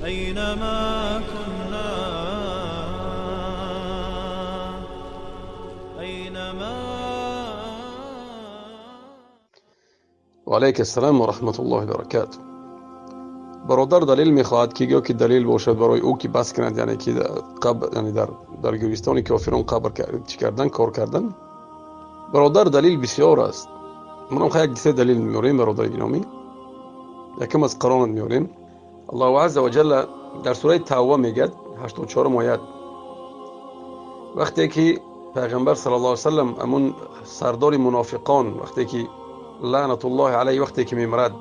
أينما كنا، أينما. و علیک السلام و رحمت الله و برکاته. برادر دلیل میخواهد که گویا که دلیل باشد برای او که بس کند، یعنی که قبر، یعنی در گورستان کافران قبر چی کردن، کار کردن. برادر دلیل بسیار است. منم خیلی یک سه دلیل میوریم برادر گرامی. یکم از قرآن میوریم. الله عز وجل در سوره توبه میگه 84 آیت، وقتی که پیغمبر صلی الله علیه و سلم امون سردار منافقان، وقتی که لعنت الله علیه، وقتی که میمرد،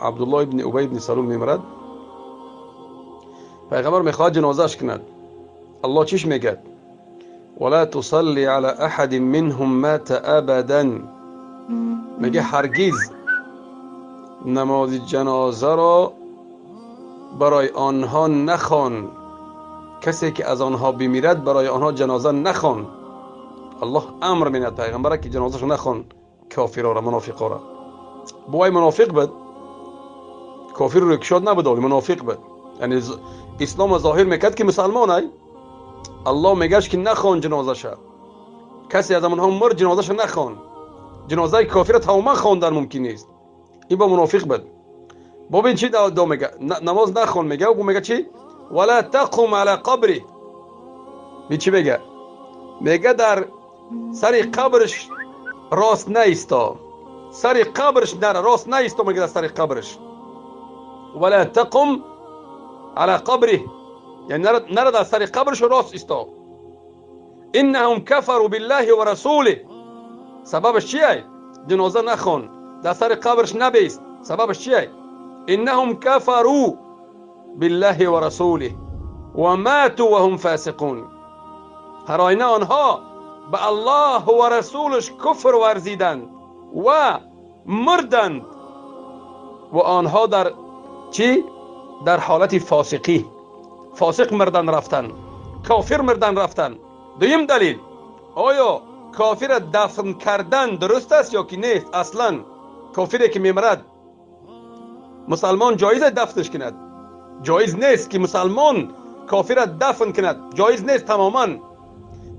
عبدالله ابن ابی ابن سلول میمرد، پیغمبر میخواد جنازهش کند. الله چیش میگه؟ ولا تصلي على احد منهم مات ابدا. میگه هرگز نماز جنازه را برای آنها نخوان. کسی که از آنها بمیرد برای آنها جنازه نخوان. الله امر میند پیغمبر که جنازهش نخوان، کافرها را، منافقها را. بوای منافق بود، کافر رو کشاد نبود، ولی منافق بود. یعنی اسلام ظاهر میکرد که مسلمان ای. الله میگهش که نخوان جنازه‌ش. کسی از آنها مرد جنازه‌ش نخوان. جنازه کافر تماما خواندن ممکن نیست. این با منافق بود. ببین چی دا میگه، نماز نخوان میگه، و میگه چی؟ ولا تقم على قبره. می چی میگه؟ میگه در سر قبرش راست نیستا، سر قبرش نره، راست نیستا، میگه در سر قبرش. ولا تقم على قبره، یعنی نره در سر قبرش راست ایستا. انهم كفروا بالله ورسوله. سببش چیه؟ جنازه نخوان، در سر قبرش نبیست. سببش چیه؟ انهم كفروا بالله ورسوله وماتوا وهم فاسقون. هر آینه آنها به الله و رسولش کفر ورزیدند و مردند و آنها در چی؟ در حالت فاسقی، فاسق مردن رفتن، کافر مردن رفتن. دویم دلیل، آیا کافر دفن کردن درست است یا که نیست؟ اصلا کافری که میمرد مسلمان جایز دفنش کند؟ جایز نیست که مسلمان کافر دفن کند، جایز نیست تماما.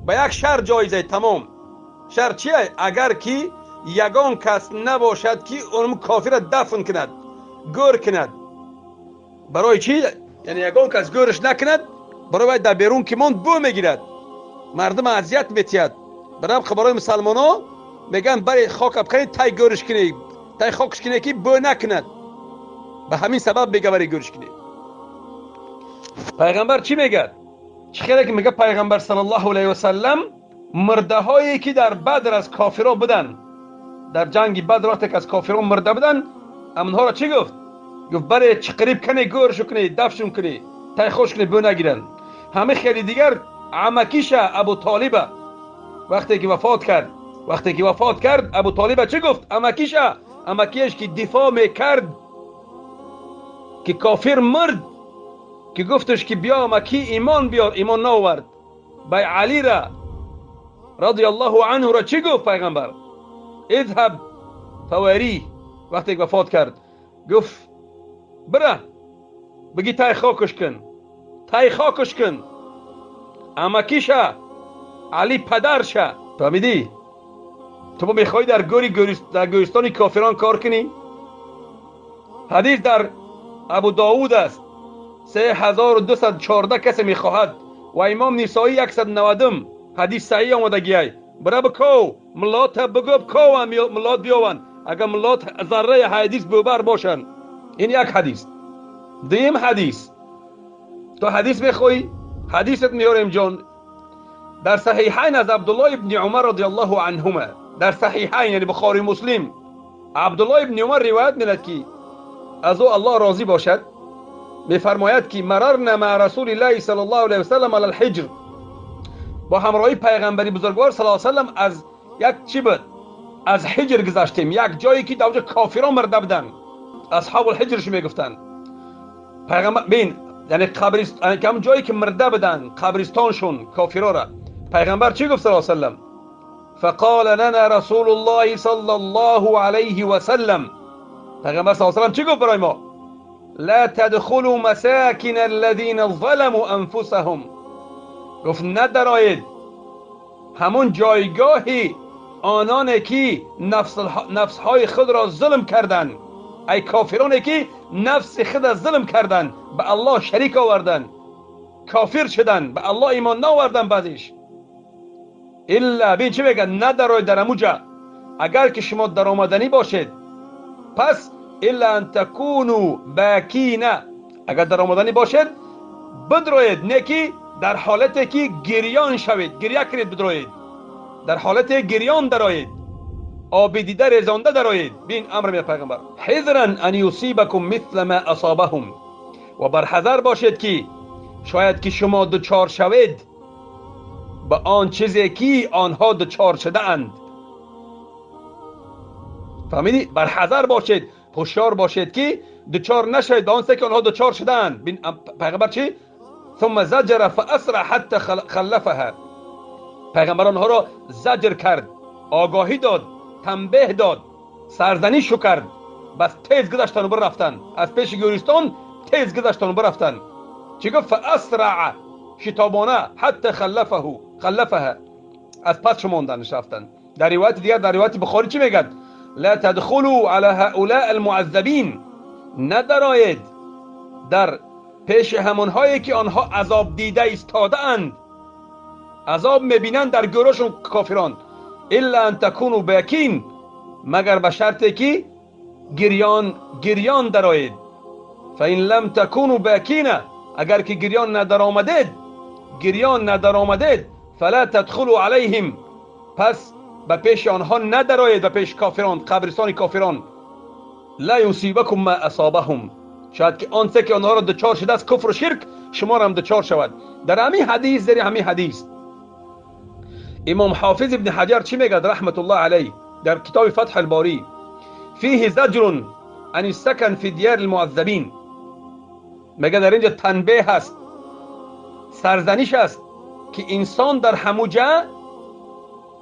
به یک شرط جایزه تمام. شرط چیه؟ اگر که یگان کس نباشد که اون کافر دفن کند، گور کند. برای چی؟ یعنی یگان کس گورش نکند، برای باید در بیرون که ماند بو میگیرد، مردم اذیت میتید. برای برای مسلمان ها میگن برای خاک اب کنید، تای گورش کنید، تای خاکش کنید که بو نکند. به همین سبب میگه برای گورش کنید. پیغمبر چی میگه؟ چه خیلی که میگه پیغمبر صلی الله علیه و سلم مرده هایی که در بدر از کافرها بودن، در جنگ بدر وقتی که از کافرها مرده بودن، آنها را چی گفت؟ گفت برای چه قریب کنی، گورش کنی، دفشون کنی، تای خوش کنی، بو نگیرن. همه خیلی دیگر عمکیش ابو طالب وقتی که وفات کرد، وقتی که وفات کرد ابو طالب چی گفت؟ عمکیش، عمکیش که دفاع میکرد که کافر مرد، که گفتش که بیا مکی ایمان بیار، ایمان نآورد. به علی را رضی الله عنه را چی گفت پیغمبر؟ اذهب فواری. وقتی که وفات کرد گفت بره بگی تای خاکش کن، تای خاکش کن، عمکیشه علی پدرشه. فهمیدی؟ تو میخوای در گوری در گورستان کافران کار کنی؟ حدیث در ابو داود است، 3214 کسی میخواهد و امام نسائی 190 حدیث صحیح آمدگی. برای بکو ملات بگو بکو ملات بیاون، اگر ملات ذره حدیث ببر باشن. این یک حدیث. دیم حدیث، تو حدیث میخوای؟ حدیثت میاریم جان. در صحیحین از عبدالله ابن عمر رضی الله عنهما، در صحیحین یعنی بخاری مسلم، عبدالله ابن عمر روایت میکند که از او الله راضی باشد، میفرماید که مررنا مع رسول الله صلی الله علیه و سلم علی الحجر. با همراهی پیغمبری بزرگوار صلی الله علیه و سلم از یک چی بود؟ از حجر گذشتیم، یک جایی که در اونجا کافران مرده بودن، اصحاب الحجرش میگفتن. پیغمبر بین یعنی قبرستان، یعنی جایی که مرده بودن، قبرستانشون کافرا را. پیغمبر چی گفت صلی الله علیه و سلم؟ فقال لنا رسول الله صلی الله علیه و سلم. پیغمبر صلی الله علیه و سلم چی گفت برای ما؟ لا تدخلوا مساکن الذین ظلموا انفسهم. گفت ندرایید همون جایگاهی آنان که نفسهای خود را ظلم کردند، ای کافرانی که نفس خود را ظلم کردند، به الله شریک آوردند، کافر شدند، به الله ایمان نآوردند. بعضیش الا ببین چی میگه، ندرایید در همونجا، اگر که شما در آمدنی باشید، پس الا ان تکونوا باکین، اگر در آمدنی باشید بدروید، نه که در حالتی که گریان شوید، گریه کنید بدروید، در حالت گریان درآیید، آب دیده ریزانده درآیید. بین امر می پیغمبر، حذرا ان یصیبکم مثل ما اصابهم، و بر حذر باشید که شاید که شما دچار شوید به آن چیزی که آنها دچار شده اند. فهمیدی؟ بر حذر باشید، هوشیار باشید که دچار نشوید به آن چیزی که آنها دچار شده اند. بین پیغمبر چی؟ ثم زجر فاسرع حتی خلفها. پیغمبر آنها را زجر کرد، آگاهی داد، تنبیه داد، سرزنش کرد، بس تیز گذشتن و برفتن از پیش گورستان، تیز گذشتن و برفتن. چی گفت؟ فاسرع، شتابانه، حتی خلفه، خلفها، از پس ماندنش رفتن. در روایت دیگر، در روایت بخاری چی میگد؟ لا تدخلوا على هؤلاء المعذبین، ندرایید در پیش همانهایی که آنها عذاب دیده ایستاده اند، عذاب میبینند در گروهشون کافران. الا ان تکونوا باکین، مگر به شرطی که گریان درآیید. فان لم تکونوا باکین، اگر که گریان ندر آمدید، گریان ندر آمدید، فلا تدخلوا علیهم، پس به پیش آنها ندرآیید، به پیش کافران، قبرستان کافران. لا یصیبکم ما اصابهم، شاید که آنچه که آنها را دچار شده از کفر و شرک شما را هم دچار شود. در همین حدیث، در همین حدیث امام حافظ ابن حجر چی میگه رحمت الله علیه در کتاب فتح الباری؟ فیه زجر عن السکن فی دیار المعذبین. میگه در اینجا تنبیه هست، سرزنش است که انسان در هموجا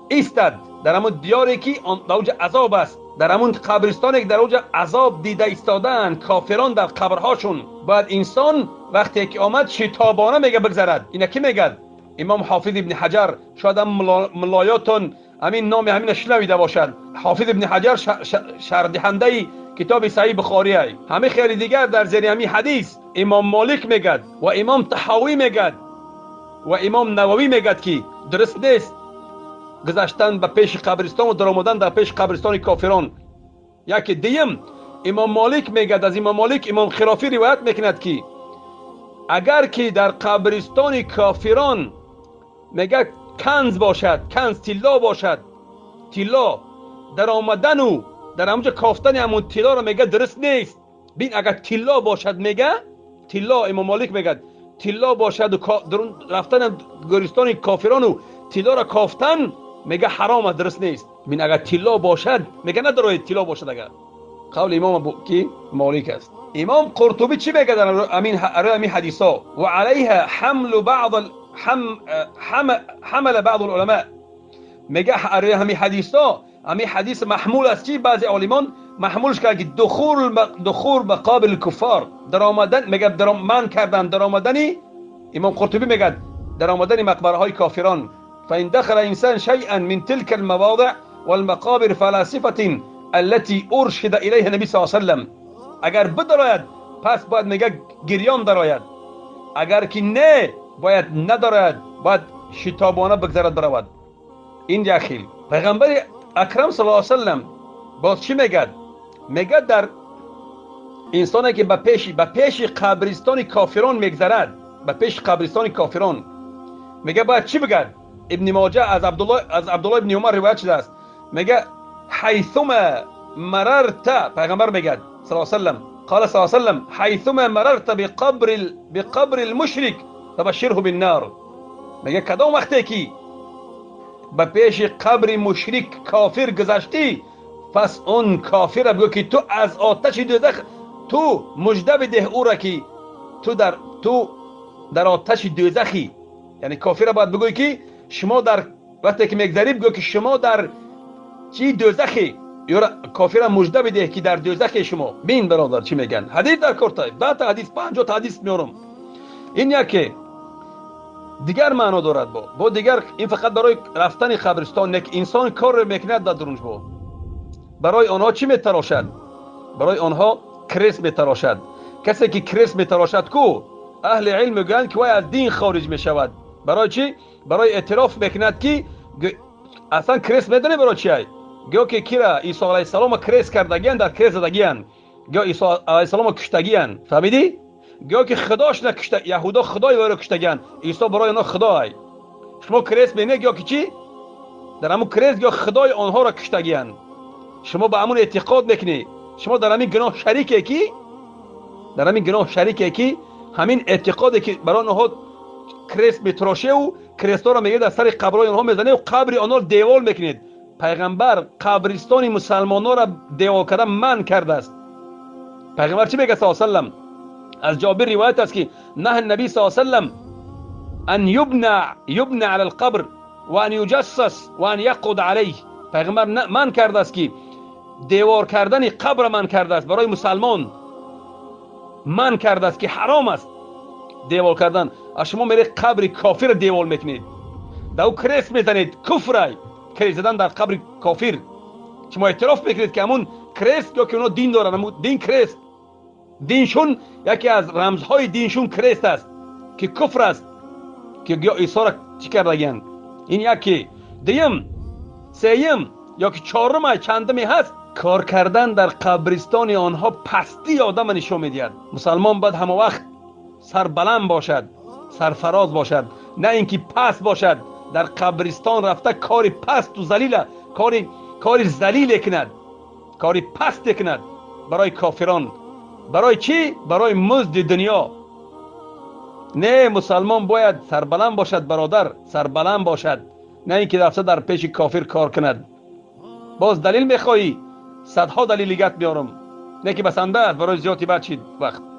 ایستد، در همون دیاری که در اونجا عذاب است، در همون قبرستانی که در اونجا عذاب دیده ایستادن کافران در قبرهاشون، باید انسان وقتی که آمد شتابانه میگه بگذرد. اینا کی میگه؟ امام حافظ ابن حجر. شاید هم ملایاتون همین نام همین شنیده باشد. حافظ ابن حجر شرح کتاب صحیح بخاری ای. همه خیلی دیگر در زیر همین حدیث امام مالک میگه و امام طحاوی میگه و امام نووی میگه که درست نیست گذشتن به پیش قبرستان و در آمدن در پیش قبرستان کافران. یکی دیم امام مالک میگه، از امام مالک امام خرافی روایت میکند که اگر که در قبرستان کافران میگه کنز باشد، کنز طلا باشد، طلا در آمدن و در همونجا کافتن همون طلا رو میگه درست نیست. بین اگر طلا باشد، میگه طلا، امام مالک میگه طلا باشد و رفتن گورستان کافران و طلا را کافتن میگه حرام است، درست نیست. بین اگر طلا باشد میگه نداره طلا باشد، اگر قول امام کی مالک است. امام قرطبی چی میگه در همین حدیثا؟ و علیها حمل بعض حمل بعض العلماء. میگه همین حدیثا، همین حدیث محمول است چی؟ بعضی عالمان محمولش کرد که دخول مقابل الکفار، در آمدن، میگه در من کردن در آمدنی، امام قرطبی میگه در آمدن مقبره های کافران. فإن دخل إنسان شيئا من تلك المواضع والمقابر فعلى صفة التي أرشد إليها النبي صلى الله عليه وسلم. اگر بدراید پس باید میگه گریان درآید، اگر که نه باید ندراید، باید شتابانه بگذرد برود. این یخیل پیغمبر اکرم صلی الله علیه وسلم باز چی میگه؟ میگه در انسانی که به پیش قبرستان کافران میگذرد، به پیش قبرستان کافران میگه باید چی بگه؟ ابن ماجه از عبدالله ابن عمر روایت شده است، میگه حیثما مررت، پیغمبر میگه صلی الله علیه وسلم، قال صلی الله علیه وسلم حیثما مررت بقبر المشرک فبشره بالنار. میگه کدام وقتی که به پیش قبر مشرک کافر گذشتی، پس اون کافر بگو که تو از آتش دوزخ، تو مژده بده او را که تو در آتش دوزخی. یعنی کافر باید بگوی که شما در وقتی که میگذری بگو که شما در چی دوزخی. Ёра кофира мужда бидеҳ, ки дар дӯзахе шумо. Бин, бародар, чӣ мегӯянд. Ҳадис дар кортай, 10 та ҳадис, 50 та ҳадис меорам. Ин яке дигар маъно дорад. Бо дигар ин фақат барои рафтани қабристон не, ки инсон корро мекунад дар дурунш. Бо барои онҳо чӣ метарошад? Барои онҳо крест метарошад. Касе ки крест метарошад ку, аҳли илм мегӯянд, ки вай аз дин хориҷ мешавад. Барои чӣ? Барои эътироф мекунад, ки аслан крест медонӣ барои чи ай? Гӯё ки кира? Исо алайҳиссалома крест кардагиян, дар крест задагиян, гӯё Исо алайҳиссалома куштагиян. Фаҳмидӣ? Гӯё ки худошна кушта, яҳудо худои вайро куштагиян. Исо барои онҳо худоай. Шумо крест мебинед, гӯё ки чӣ? Дар ҳамун крест гӯё худои онҳоро куштагиян. Шумо ба ҳамун эътиқод мекунӣ. Шумо дар ҳамин гуноҳ шарике, ки дар ҳамин гуноҳ шарике, ки ҳамин эътиқоде, ки барои онҳо крест метарошеву крестҳоро мегиред, дар сари қабрҳои онҳо мезанед, қабри онҳоро девол мекунед. Пайғамбар қабристони мусалмононро девол кардан манъ кардааст. Пайғамбар чӣ мегӯяд? Са салам, аз Ҷобир ривоят аст, ки نهى النبي صلى الله عليه وسلم أن يبنى على القبر وأن يجصص وأن يقعد عليه. Пайғамбар манъ кардааст, ки девор кардани қабра манъ кардааст. Барои мусалмон манъ кардааст, ки ҳаром аст девол кардан. А шумо меред, қабри кофирро девол мекунед, дар ӯ крест мезанед. Куфрай крест задан дар қабри кофир. Шумо эътироф мекунед, ки ҳамун крест ё ки онҳо дин доранд, ҳамун дин крест, диншун, яке аз рамзҳои диншун крест аст, ки куфр аст, ки ё Исоро чӣ кардагиянд. Ин яке. Дуюм, сеюм ё ки чорумай, чандуме ҳаст, кор кардан дар қабристони онҳо пастии одама нишон медиҳад. Мусалмон бояд ҳама вақт сарбаланд бошад, сарфароз бошад, на ин ки паст бошад, дар қабристон рафта кори пасту залила, кори залиле кунад, кори пасте кунад барои кофирон. Барои чӣ? Барои музди дунё. Не, мусалмон бояд сарбаланд бошад, бародар, сарбаланд бошад, на ин ки рафта дар пеши кофир кор кунад. Боз далил мехоҳӣ? Садҳо далили гат меорам, не ки басанда аст барои зиёди бачи вақт.